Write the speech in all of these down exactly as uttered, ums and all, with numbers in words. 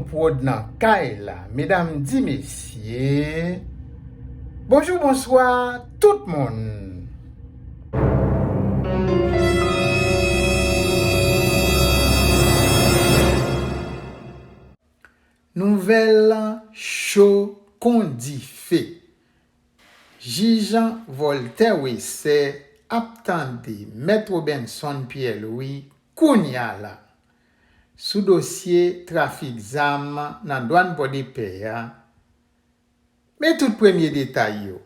Prod nan kay la, medam di mesye. Bonjou, bonswa, tout moun. Nouvèl cho kon dife. Jij Voltaire Wesser ap tande Mèt Robenson Pierre Louis kounya la sou dosye trafik zam nan dwàn Pòdepè a. Men tout premye detay yo.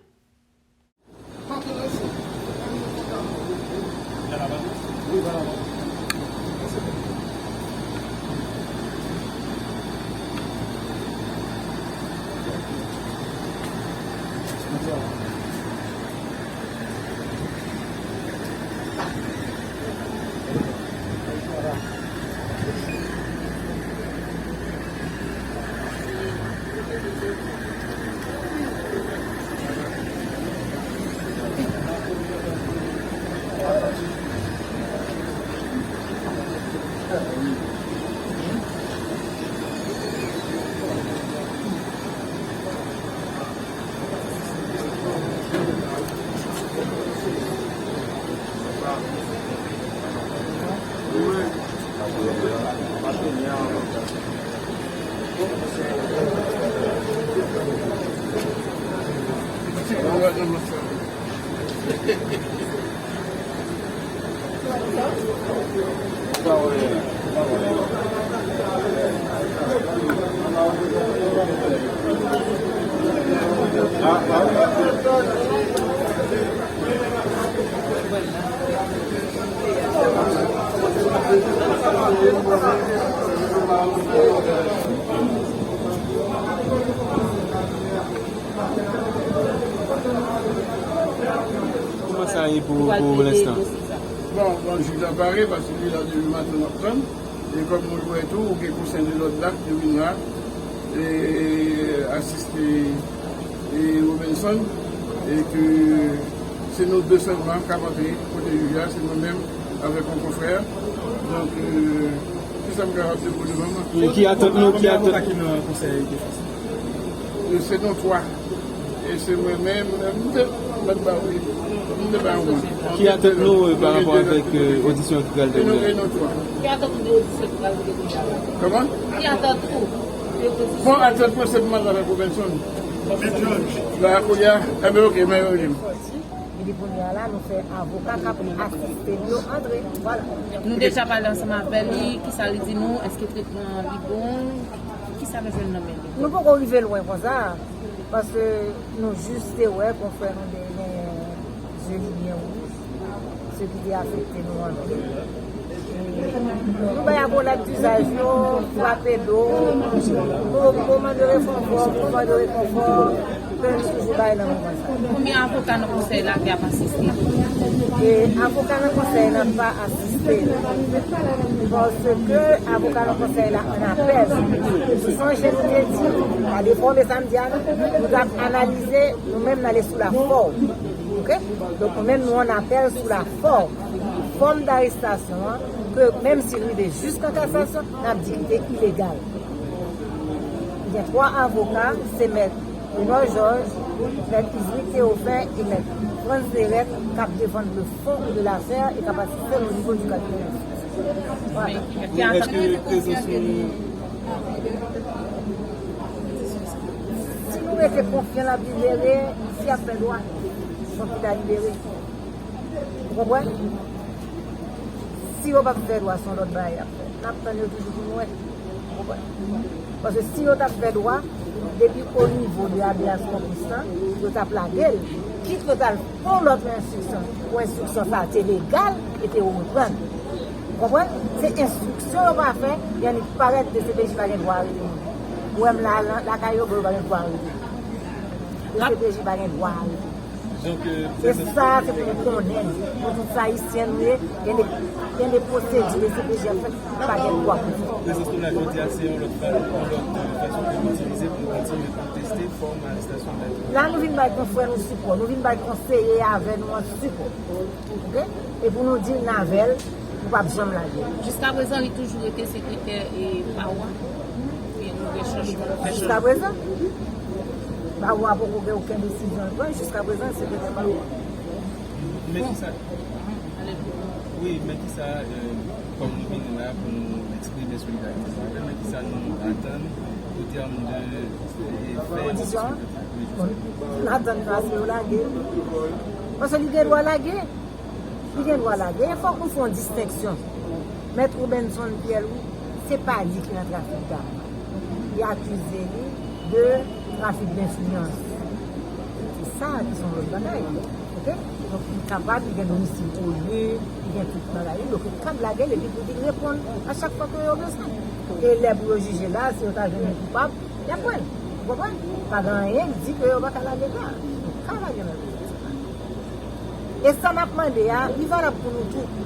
Kòman sa ye pou, pou lenstan? Bon, bon, jij la pare, paske li la depi maten n ap tann. E kòm nou wè tou, ou gen kousen de lòd la ki vin la, e asiste, e Robenson, e ke se nou de sèlman k ap antre kote jij la, se mwen menm avèk yon konfrè. Donk, e, ki sa m kapab di pou lemoman? E ki atant nou, ki atant? Ki nan konsèy defans? E se nou twa. E se mwen menm, m te, m te ba wi. M te ba yon mwen. Ki atant nou, e, pa rapò avèk, e, odisyon ki pral dewoule? E nou, e nou twa. Ki atant ou de odisyon ki pral dewoule? Kòman? Ki atant ou de odisyon? Bon, atant mwen se pou m al avèk Robenson. La, kounye a, enben, oke, men yo di m. Epi kounye a la, nou fè avoka k ap asiste n yo antre. Vwala. Nou deja pale ansanm avè li, kisa li di nou, èske tretman an li bon, kisa nou jwenn nan men li? Nou poko rive lwen konsa, paske nou jis te wè konfrè nou te gen zye li byen wouj, se ki te afekte nou anpil. Nou bay akolad dizaj yo, frape do, mo-, moman de rekonfò, moman de rekonfò, ke nou toujou bay nan moman sa. Konbyen avoka nan konsèy la ki ap asiste? E avoka nan konsèy la pa asiste. Paske avoka nan konsèy la an apèl. Ou sonje nou te di, pa defòme sa m di a non, nou t ap analize, nou menm n ale sou la fòm. Oke? Donk nou menm nou an apèl sou la fòm. Fòm darestasyon an, ke menm si l rive jiska kasasyon, n ap di li te ilegal. Gen twa avoka, se mèt Benoît Georges, mèt Isric Théophin e mèt Frantz Derette k ap defann le fond de l'affaire e k ap asiste l o nivo du cabinet. Vwala. Èske prezans nou Si nou rete konfyan l ap libere, si y ap fè dwa, donk li ta libere. Ou konprann? Si yo p ap fè dwa, se yon lòt bagay y ap fè. N ap tann yo toujou pou nou wè. Ou konprann? Paske si yo t ap fè dwa, depi o nivo de habeas corpus lan, yo t ap lage l. Kit yo t al fè yon lòt enstriksyon, pou enstriksyon sa a te legal e te reprann. Ou konprann? Se enstriksyon yo pa fè, y annik parèt D C P J pa gen dwa arete moun. Ou wè m la, la, lakay yo, bon, yo pa gen dwa arete. D C P J pa gen dwa arete. Donk, euh, e sa, se pou nou konnen, nou tout se Ayisyen nou ye, gen de, gen de pwosedi D C P J ap fè, pa gen dwa pou fè. Prezans nou la jodi a, se yon lòt fa-, yon lòt, euh, fason pou nou itilize pou nou kontinye konteste fòm arestasyon Mèt. La, nou vin bay konfrè nou sipò, nou vin bay konseye avè nou an sipò. Oke? E pou nou di l n avè l, nou p ap janm lage l. Jiskaprezan, li toujou rete sekretè e pawa. Oubyen nou Jiska prezan, bawo a poko gen okenn desizyon l pran. Jiska prezan, se petèt bawo a. Men kisa, wi, men kisa, euh, kòm nou vini la pou nou eksprime solidarite sa avè l, men kisa nou atann o tèm de, euh, fè kondisyon an? Wi. Bon, n atann paske yo lage. Paske li gen dwa lage. Li gen dwa lage. E fòk nou fè yon distenksyon. Mèt Robenson Pierre Louis, se pa li ki nan trafik dam. Li akize li de trafik denfliyans. Se sa ki se yon lòt bagay. Oke? Donk, li kapab, li gen domicile au lieu, li gen tout bagay li, donk li kab lage l epi pou vin reponn a chak fwa ke yo bezwen. E lè pou yo jije la, si yo ta jwenn li koupab, y ap pran l. Ou konprann? Pa gen anyen ki di ke yo pa ka lage l la. Yo ka lage l nan. E sa n ap mande a, li valab pou nou tou.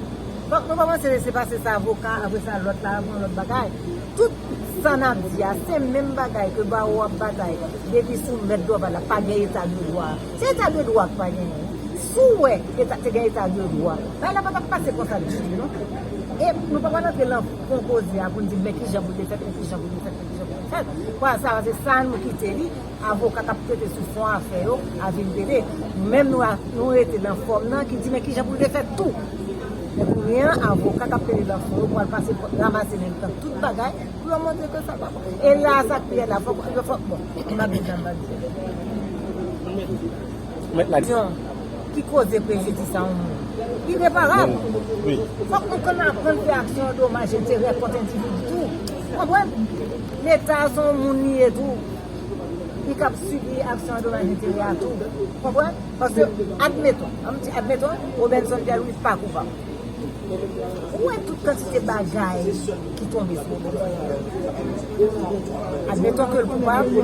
Fòk nou pa panse lese pase sa avoka, apre sa lòt la, apre yon lòt bagay. Tout sa n ap di a, se menm bagay ke bawo ap batay. Depi sou mèt Dorval la, pa gen eta de dwa. Se eta de dwa k pa genyen. Si w wè eta, te gen eta de dwa, bagay la pa t ap pase konsa ditou, non. E nou pa pral antre nan fon koze a pou n di, men kijan pou l te fèt, men kijan pou l te fèt, men kijan pou l te fèt. Kwa sa, se sa nou kite li. Avoka k ap trete sou fon afè yo a vin plede. Nou menm, nou a, nou rete nan fòm nan ki di, men kijan pou l te fèt tou. Men kounye a, avoka k ap plede nan fon yo pral pase, ranmase menm tan tout bagay pou yo montre ke sa pa bon. E la, sa k pi rèd la, fòk, fòk, bon, m ap di sa, m ap di. Mèt la. Ki koze prejidis a yon moun ireparab. Wi. Fòk nou konn aprann fè aksyon an domaj enterè kont endividi tou. Konprann? Leta se yon moun li ye tou. Li k ap sibi aksyon an domaj enterè a tou. Konprann? Paske, admeton, an m di, admeton, Robenson Pierre Louis pa koupab. Ou wè tout kantite bagay ki tonbe sou Robenson Pierre Louis. Admeton ke l koupab,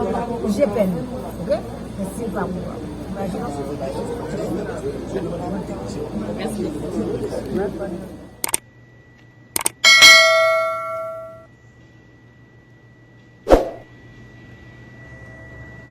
je pèn, oke? Men si l pa koupab, imajine. Mèsi.